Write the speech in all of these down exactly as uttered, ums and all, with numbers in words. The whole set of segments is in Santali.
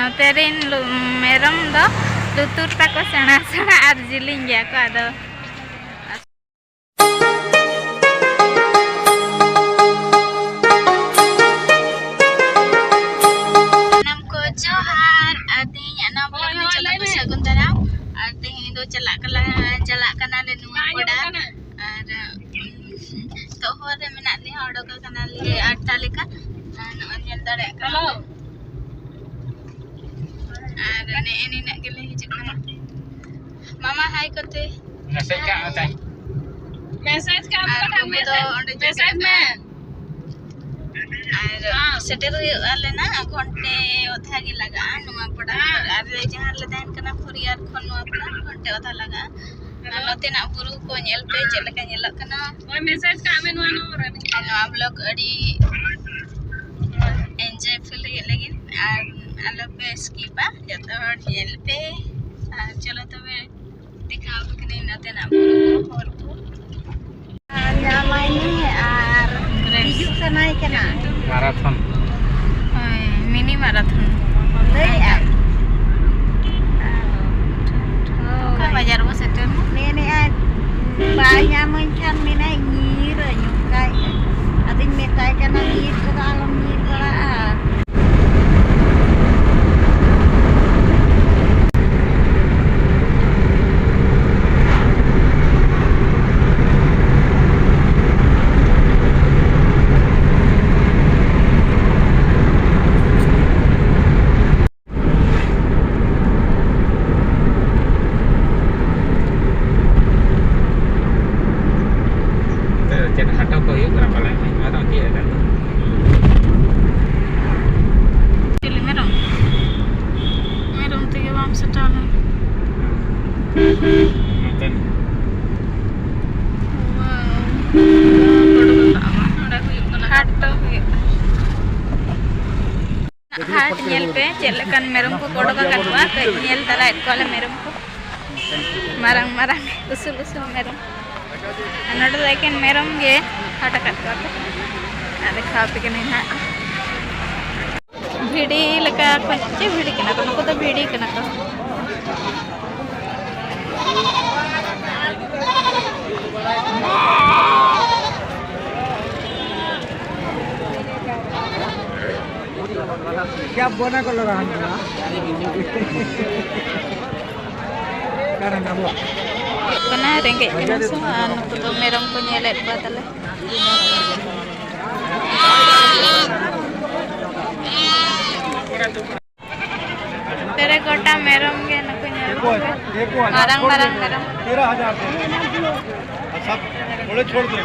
ᱱᱚᱛᱮ ᱨᱮᱱ ᱞᱩ-, ᱢᱮᱨᱚᱢ ᱫᱚ ᱞᱩᱛᱩᱨ ᱛᱟᱠᱚ ᱥᱮᱬᱟ ᱥᱮᱬᱟ ᱟᱨ ᱡᱤᱞᱤᱧ ᱜᱮᱭᱟ ᱠᱚ, ᱟᱫᱚ᱾ ᱥᱟᱱᱟᱢ ᱠᱚ ᱡᱚᱦᱟᱨ, ᱟᱨ ᱛᱮᱦᱮᱧᱟᱜ ᱱᱚᱣᱟ vlog ᱫᱚ ᱦᱳᱭ, ᱦᱳᱭ, ᱪᱟᱞᱟᱜ ᱞᱟᱹᱭ ᱢᱮ᱾ ᱥᱟᱹᱜᱩᱱ ᱫᱟᱨᱟᱢ᱾ ᱟᱨ ᱛᱮᱦᱮᱧ ᱫᱚ ᱪᱟᱞᱟᱜ ᱠᱟᱱᱟ, ᱪᱟᱞᱟᱜ ᱠᱟᱱᱟᱞᱮ ᱱᱚᱣᱟ ᱵᱟᱭ ᱟᱸᱡᱚᱢᱚᱜ ᱯᱚᱰᱟ᱾ ᱠᱟᱱᱟ᱾ ᱟᱨ, ᱩᱸ, ᱛᱚ ᱦᱚᱨ ᱨᱮ ᱢᱮᱱᱟᱜ ᱞᱮᱭᱟ, ᱚᱰᱚᱠ ᱟᱠᱟᱱᱟᱞᱮ ᱟᱴ ᱴᱟ ᱞᱮᱠᱟ᱾ ᱟᱨ ᱱᱚᱜᱼᱚᱭ ᱧᱮᱞ ᱫᱟᱲᱮᱭᱟᱜ ᱠᱟᱱᱟ᱾ ᱦᱮᱞᱳ᱾ ᱟᱨ ᱱᱮᱜᱼᱮ ᱱᱤᱱᱟᱹᱜ ᱜᱮᱞᱮ ᱦᱤᱡᱩᱜ ᱠᱟᱱᱟ᱾ ᱢᱟᱢᱟ ᱦᱟᱭ ᱠᱚᱛᱮ᱾ ᱢᱮᱥᱮᱡᱽ ᱠᱟᱜ ᱢᱮ ᱛᱟᱭ᱾ ᱢᱮᱥᱮᱡᱽ ᱠᱟᱜ ᱢᱮ ᱟᱨ ᱛᱟᱭ, ᱵᱟᱹᱵᱩ ᱫᱚ ᱢᱮᱥᱮᱡᱽ᱾ ᱚᱸᱰᱮ ᱢᱮᱥᱮᱡᱽ ᱪᱮᱫ ᱢᱮ᱾ ᱟᱨ ᱦᱮᱸ᱾ ᱥᱮᱴᱮᱨ ᱦᱩᱭᱩᱜᱼᱟ ᱞᱮᱱᱟ ᱜᱷᱚᱱᱴᱮ ᱚᱫᱷᱟ ᱜᱮ ᱞᱟᱜᱟᱜᱼᱟ ᱱᱚᱣᱟ ᱯᱚᱰᱟ ᱠᱷᱚᱱ᱾ ᱦᱮᱸ᱾ ᱟᱨ ᱡᱟᱦᱟᱸ ᱨᱮᱞᱮ ᱛᱟᱦᱮᱱ ᱠᱟᱱᱟ ᱠᱷᱚᱨᱤᱭᱟᱨ ᱠᱷᱚᱱ ᱱᱚᱣᱟ ᱯᱚᱰᱟ ᱜᱷᱚᱱᱴᱮ ᱚᱫᱷᱟ ᱞᱟᱜᱟᱜᱼᱟ᱾ ᱟᱨ ᱦᱮᱞᱳ᱾ ᱱᱚᱛᱮᱱᱟᱜ ᱵᱩᱨᱩ ᱠᱚ ᱧᱮᱞ ᱯᱮ ᱪᱮᱫ ᱞᱮᱠᱟ ᱧᱮᱞᱚᱜ ᱠᱟᱱᱟ᱾ ᱦᱳᱭ, ᱢᱮᱥᱮᱡᱽ ᱠᱟᱜ ᱢᱮ ᱱᱚᱣᱟ ᱱᱚᱢᱵᱚᱨ ᱨᱮ᱾ ᱟᱨ ᱱᱚᱣᱟ vlog ᱟᱹᱰᱤ enjoy feel ᱦᱩᱭᱩᱜ ᱞᱟᱹᱜᱤᱫ, ᱟᱨ ᱟᱞᱚᱯᱮ skipᱟ, ᱡᱚᱛᱚ ᱦᱚᱲ ᱧᱮᱞ ᱯᱮ᱾ ᱟᱨ ᱪᱚᱞᱚ ᱛᱚᱵᱮ, ᱫᱮᱠᱷᱟᱣ ᱟᱯᱮ ᱠᱟᱹᱱᱟᱹᱧ ᱱᱚᱛᱮᱱᱟᱜ ᱵᱩᱨᱩ ᱠᱚ, ᱦᱚᱨ ᱠᱚ᱾ ᱧᱟᱢᱟᱭ ᱢᱮ ᱟᱨ ᱦᱤᱡᱩᱜ ᱥᱟᱱᱟᱭᱮ ᱠᱟᱱᱟ᱾ ᱢᱟᱨᱟᱛᱷᱚᱱ᱾ ᱦᱳᱭ, ᱢᱤᱱᱤ ᱢᱟᱨᱟᱛᱷᱚᱱ᱾ ᱞᱟᱹᱭᱮᱜᱼᱟᱭ᱾ ᱚᱠᱟ ᱵᱟᱡᱟᱨ ᱵᱚ ᱥᱮᱴᱮᱨᱱᱟ? ᱢᱮᱱᱮᱜᱼᱟᱭ, ᱵᱟᱭ ᱧᱟᱢᱟᱹᱧ ᱠᱷᱟᱱ ᱢᱮᱱᱟᱭ, "ᱧᱤᱨᱟᱹᱧ", ᱚᱱᱠᱟᱭᱮᱜᱼᱟᱭ᱾ ᱟᱫᱚᱧ ᱢᱮᱛᱟᱭ ᱠᱟᱱᱟ, "ᱧᱤᱨ ᱠᱚᱫᱚ ᱟᱞᱚᱢ ᱧᱤᱨ ᱵᱟᱲᱟᱜᱼᱟ᱾" ᱱᱚᱛᱮ ᱫᱚ ᱪᱮᱫ ᱦᱟᱴᱚ ᱠᱚ ᱦᱩᱭᱩᱜ ᱠᱟᱱᱟ ᱯᱟᱞᱮ? ᱱᱚᱣᱟ ᱫᱚ ᱪᱮᱫ ᱟᱠᱟᱱ? ᱪᱤᱞᱤ ᱢᱮᱨᱚᱢ? ᱢᱮᱨᱚᱢ ᱛᱮᱜᱮ ᱵᱟᱢ ᱥᱮᱴᱮᱨ ᱞᱮᱱ᱾ ᱱᱚᱛᱮ᱾ ᱱᱚᱣᱟ ᱵᱚᱲᱚ ᱵᱟᱵᱟ ᱟᱜ ᱱᱚᱰᱮ ᱦᱩᱭᱩᱜ ᱠᱟᱱᱟ᱾ ᱦᱟᱴ ᱫᱚ ᱦᱩᱭᱩᱜ ᱠᱟᱱᱟ᱾ ᱦᱟᱴ ᱧᱮᱞ ᱯᱮ, ᱪᱮᱫ ᱞᱮᱠᱟᱱ ᱢᱮᱨᱚᱢ ᱠᱚ ᱚᱰᱚᱠ ᱟᱠᱟᱫ ᱠᱚᱣᱟ᱾ ᱠᱟᱹᱡ ᱧᱮᱞ ᱛᱟᱨᱟᱭᱮᱫ ᱠᱚᱣᱟᱞᱮ ᱢᱮᱨᱚᱢ ᱠᱚ᱾ ᱢᱟᱨᱟᱝ ᱢᱟᱨᱟᱝ ᱩᱥᱩᱞ ᱩᱥᱩᱞ ᱢᱮᱨᱚᱢ᱾ ᱟᱨ ᱱᱚᱰᱮ ᱫᱚ ᱮᱠᱮᱱ ᱢᱮᱨᱚᱢ ᱜᱮ ᱦᱟᱴ ᱟᱠᱟᱫ ᱠᱚᱣᱟ ᱠᱚ᱾ ᱟᱨ ᱫᱮᱠᱷᱟᱣ ᱟᱯᱮ ᱠᱟᱹᱱᱟᱹᱧ ᱦᱟᱸᱜ᱾ ᱵᱷᱤᱰᱤ ᱞᱮᱠᱟ ᱠᱚ, ᱪᱮᱫ ᱵᱷᱤᱰᱤ ᱠᱟᱱᱟ ᱠᱚ? ᱱᱩᱠᱩ ᱫᱚ ᱵᱷᱤᱰᱤ ᱠᱟᱱᱟ ᱠᱚ᱾ क्या बोना को लगा हम? ᱠᱟᱱᱟ ᱨᱮᱸᱜᱮᱡ ᱠᱟᱱᱟ ᱥᱮ? ᱟᱨ ᱱᱩᱠᱩ ᱫᱚ ᱢᱮᱨᱚᱢ ᱠᱚ ᱧᱮᱞᱮᱫ ᱠᱚᱣᱟ ᱛᱟᱞᱮ᱾ ᱯᱮᱨᱮ ᱜᱚᱴᱟ ᱢᱮᱨᱚᱢ ᱜᱮ ᱱᱩᱠᱩ ᱧᱮᱞ ᱠᱚᱯᱮ᱾ ᱢᱟᱨᱟᱝ ᱢᱟᱨᱟᱝ ᱢᱮᱨᱚᱢ᱾ तेरह हजार दे दो। अच्छा, थोड़े छोड़ दो।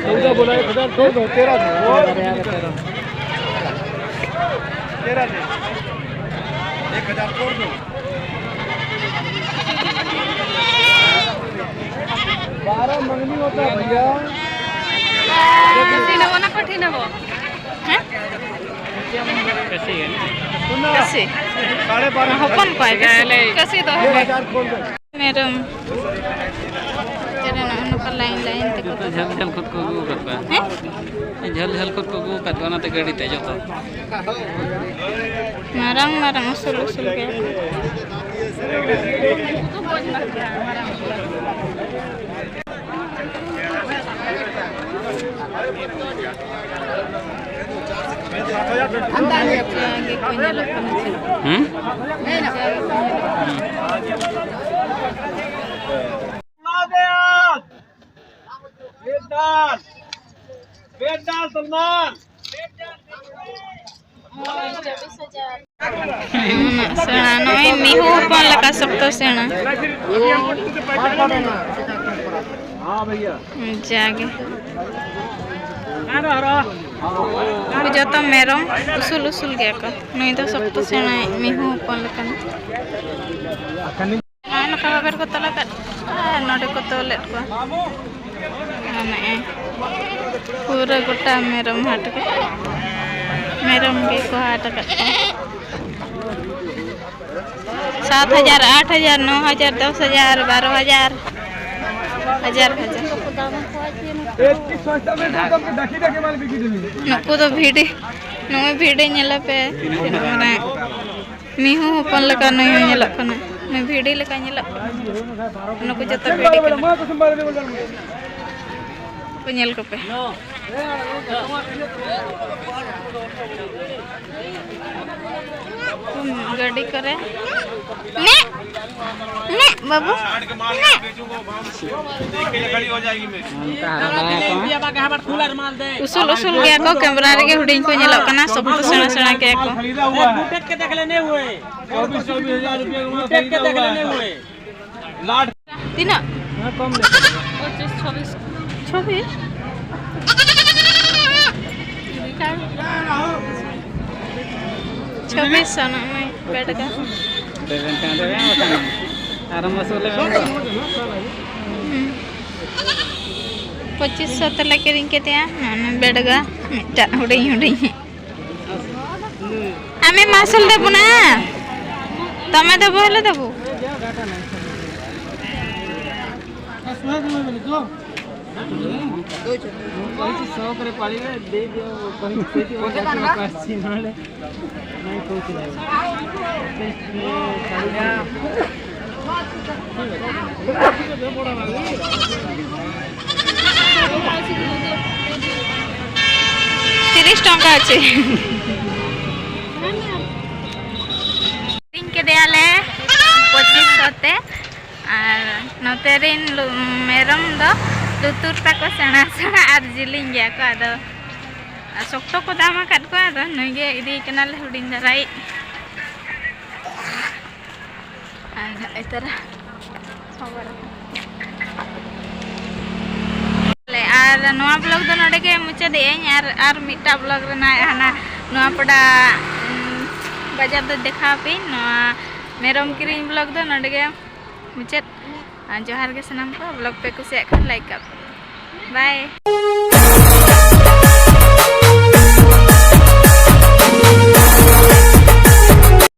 चौदह बोला, एक हजार छोड़ दो, तेरह दे। तेरह दे। एक हजार छोड़ दो। बारह मंगनी होता है भैया। ᱠᱟᱹᱥᱤ ᱱᱟᱵᱚ ᱱᱟ ᱠᱚᱴᱷᱤ ᱱᱟᱵᱚ᱾ ᱦᱮᱸ? ᱠᱟᱹᱥᱤ ᱜᱮ᱾ ᱠᱟᱹᱥᱤ᱾ ᱦᱚᱯᱚᱱ ᱠᱚᱣᱟᱭ ᱠᱟᱹᱥᱤ᱾ ᱠᱟᱹᱥᱤ ᱫᱚ ᱦᱚᱯᱚᱱ᱾ ᱢᱮᱨᱚᱢ᱾ ᱪᱮᱫ ᱨᱮᱱᱟᱜ ᱱᱚᱝᱠᱟ line line ᱛᱮᱠᱚ ᱡᱚᱛᱚ ᱡᱷᱟᱹᱞ ᱡᱷᱟᱹᱞ ᱠᱷᱚᱱ ᱠᱚ ᱟᱹᱜᱩ ᱟᱠᱟᱫ ᱠᱚᱣᱟ᱾ ᱦᱮᱸ? ᱡᱷᱟᱹᱞ ᱡᱷᱟᱹᱞ ᱠᱷᱚᱱ ᱠᱚ ᱟᱹᱜᱩ ᱟᱠᱟᱫ ᱠᱚᱣᱟ, ᱚᱱᱟᱛᱮ ᱜᱟᱹᱰᱤ ᱛᱮ ᱡᱚᱛᱚ᱾ ᱢᱟᱨᱟᱝ ᱢᱟᱨᱟᱝ ᱩᱥᱩᱞ ᱩᱥᱩᱞ ᱜᱮᱭᱟ ᱠᱚ᱾ ᱡᱟᱜᱮ ᱠᱚ ᱧᱮᱞᱚᱜ ᱠᱟᱱᱟ ᱪᱮ? ᱦᱩᱸ? ᱡᱟᱜᱮ ᱠᱚ ᱧᱮᱞᱚᱜ ᱠᱟᱱᱟ᱾ ᱩᱱᱟᱹᱜ ᱥᱮᱬᱟ, ᱱᱚᱜᱼᱚᱭ ᱢᱤᱦᱩ ᱦᱚᱯᱚᱱ ᱞᱮᱠᱟ ᱥᱚᱠᱛᱚ ᱥᱮᱬᱟ᱾ ᱡᱟᱜᱮ᱾ ᱩᱱᱠᱩ ᱡᱚᱛᱚ ᱢᱮᱨᱚᱢ ᱩᱥᱩᱞ ᱩᱥᱩᱞ ᱜᱮᱭᱟ ᱠᱚ᱾ ᱱᱩᱭ ᱫᱚ ᱥᱚᱠᱛᱚ ᱥᱮᱬᱟᱭᱤᱡ ᱢᱤᱦᱩ ᱦᱚᱯᱚᱱ ᱞᱮᱠᱟᱱ᱾ ᱱᱚᱜᱼᱚᱭ ᱱᱚᱝᱠᱟ ᱵᱟᱵᱮᱨ ᱠᱚ ᱛᱚᱞ ᱟᱠᱟᱫ ᱠᱚᱣᱟ ᱟᱨ ᱱᱚᱰᱮ ᱠᱚ ᱛᱚᱞᱮᱫ ᱠᱚᱣᱟ᱾ ᱟᱨ ᱱᱚᱜᱼᱚᱭ ᱯᱩᱨᱟᱹ ᱜᱚᱴᱟ ᱢᱮᱨᱚᱢ ᱦᱟᱴ ᱜᱮ, ᱢᱮᱨᱚᱢ ᱜᱮᱠᱚ ᱦᱟᱴ ᱟᱠᱟᱫ ᱠᱚᱣᱟ᱾ ᱥᱟᱛ ᱦᱟᱡᱟᱨ, ᱟᱴ ᱦᱟᱡᱟᱨ, ᱱᱚ ᱦᱟᱡᱟᱨ, ᱫᱚᱥ ᱦᱟᱡᱟᱨ, ᱵᱟᱨᱚ ᱦᱟᱡᱟᱨ, ᱦᱟᱡᱟᱨ ᱦᱟᱡᱟᱨ᱾ ᱱᱩᱠᱩ ᱫᱚ ᱵᱷᱤᱰᱤ᱾ ᱱᱚᱜᱼᱚᱭ ᱵᱷᱤᱰᱤ ᱧᱮᱞᱮ ᱯᱮ, ᱛᱤᱱᱟᱹᱜ ᱢᱟᱨᱟᱝ᱾ ᱢᱤᱦᱩ ᱦᱚᱯᱚᱱ ᱞᱮᱠᱟ ᱱᱩᱭ ᱦᱚᱸ ᱧᱮᱞᱚᱜ ᱠᱟᱱᱟ᱾ ᱱᱩᱭ ᱵᱷᱤᱰᱤ ᱞᱮᱠᱟ ᱧᱮᱞᱚᱜ ᱠᱟᱱᱟ᱾ ᱱᱩᱠᱩ ᱡᱚᱛᱚ ᱵᱷᱤᱰᱤ ᱠᱟᱱᱟ᱾ ᱠᱚ ᱧᱮᱞ ᱠᱚᱯᱮ᱾ ᱜᱟᱹᱰᱤ ᱠᱚᱨᱮ᱾ ᱱᱮ, ᱱᱮ, ᱵᱟᱹᱵᱩ, ᱱᱮ᱾ ᱚᱱᱠᱟ ᱦᱟᱨᱟ ᱵᱟᱲᱟᱭᱟ ᱠᱚ᱾ ᱩᱥᱩᱞ ᱩᱥᱩᱞ ᱜᱮᱭᱟ ᱠᱚ, ᱠᱮᱢᱨᱟ ᱨᱮᱜᱮ ᱦᱩᱰᱤᱧ ᱠᱚ ᱧᱮᱞᱚᱜ ᱠᱟᱱᱟ, ᱥᱚᱵ ᱠᱚ ᱥᱮᱬᱟ ᱥᱮᱬᱟ ᱜᱮᱭᱟ ᱠᱚ᱾ ᱛᱤᱱᱟᱹᱜ? ᱯᱚᱸᱪᱤᱥ, ᱪᱷᱚᱵᱤᱥ᱾ ᱪᱷᱚᱵᱤᱥ? ᱪᱷᱚᱵᱤᱥ ᱥᱚ ᱱᱚᱜᱼᱚᱭ ᱵᱮᱰᱜᱟ᱾ ᱟᱨ ᱢᱟᱥᱩ ᱞᱮ ᱢᱮᱱ ᱫᱚ᱾ ᱦᱩᱸ᱾ ᱯᱚᱸᱪᱤᱥ ᱥᱚ ᱛᱮᱞᱮ ᱠᱤᱨᱤᱧ ᱠᱮᱫᱮᱭᱟ, ᱱᱚᱜᱼᱚᱭ ᱵᱮᱰᱜᱟ ᱢᱤᱫᱴᱟᱜ ᱦᱩᱰᱤᱧ ᱦᱩᱰᱤᱧ᱾ ଆମେ ମାସଲ ଦେବୁ ନା, ତମେ ଦେବ ହେଲେ ଦେବୁ। କହିଛି ସଉକରେ ପାଳିବେ, ଦେଇଦିଅ, କହିଛି ସେଇଥିପାଇଁ ଆସିଛି, ନହେଲେ ନାଇଁ କହୁଛି ନାଇଁ। ତିରିଶ ଟଙ୍କା ଅଛି। ᱠᱤᱨᱤᱧ ᱠᱮᱫᱮᱭᱟᱞᱮ ᱯᱚᱸᱪᱤᱥ ᱥᱚ ᱛᱮ᱾ ᱟᱨ ᱱᱚᱛᱮ ᱨᱮᱱ ᱞᱩ-, ᱢᱮᱨᱚᱢ ᱫᱚ ᱞᱩᱛᱩᱨ ᱛᱟᱠᱚ ᱥᱮᱬᱟ ᱥᱮᱬᱟ ᱟᱨ ᱡᱮᱞᱮᱧ ᱜᱮᱭᱟ ᱠᱚ᱾ ᱟᱫᱚ ᱥᱚᱠᱛᱚ ᱠᱚ ᱫᱟᱢ ᱟᱠᱟᱫ ᱠᱚᱣᱟ᱾ ᱟᱫᱚ ᱱᱩᱭ ᱜᱮ ᱤᱫᱤᱭᱮ ᱠᱟᱱᱟᱞᱮ ᱦᱩᱰᱤᱧ ᱫᱷᱟᱨᱟᱭᱤᱡ᱾ ᱟᱨ ᱱᱚᱜᱼᱚᱭ ᱛᱟᱨᱟ ᱠᱷᱚᱵᱚᱨ᱾ ᱟᱨ ᱱᱚᱣᱟ vlog ᱫᱚ ᱱᱚᱰᱮ ᱜᱮ ᱢᱩᱪᱟᱹᱫᱮᱜ ᱟᱹᱧ᱾ ᱟᱨ, ᱟᱨ ᱢᱤᱫᱴᱟᱝ vlog ᱨᱮᱱᱟᱜ ᱦᱟᱱᱟ ᱱᱚᱣᱟ ᱯᱚᱰᱟ, ᱩᱸ, ᱵᱟᱡᱟᱨ ᱫᱚ ᱫᱮᱠᱷᱟᱣ ᱟᱯᱮᱭᱟᱹᱧ᱾ ᱱᱚᱣᱟ ᱢᱮᱨᱚᱢ ᱠᱤᱨᱤᱧ vlog ᱫᱚ ᱱᱚᱰᱮ ᱜᱮ ᱢᱩᱪᱟᱹᱫ᱾ ᱟᱨ ᱡᱚᱦᱟᱨ ᱜᱮ ᱥᱟᱱᱟᱢ ᱠᱚ᱾ Vlog ᱯᱮ ᱠᱩᱥᱤᱭᱟᱜ ᱠᱷᱟᱱ like ᱠᱟᱜ ᱯᱮ᱾ Bye᱾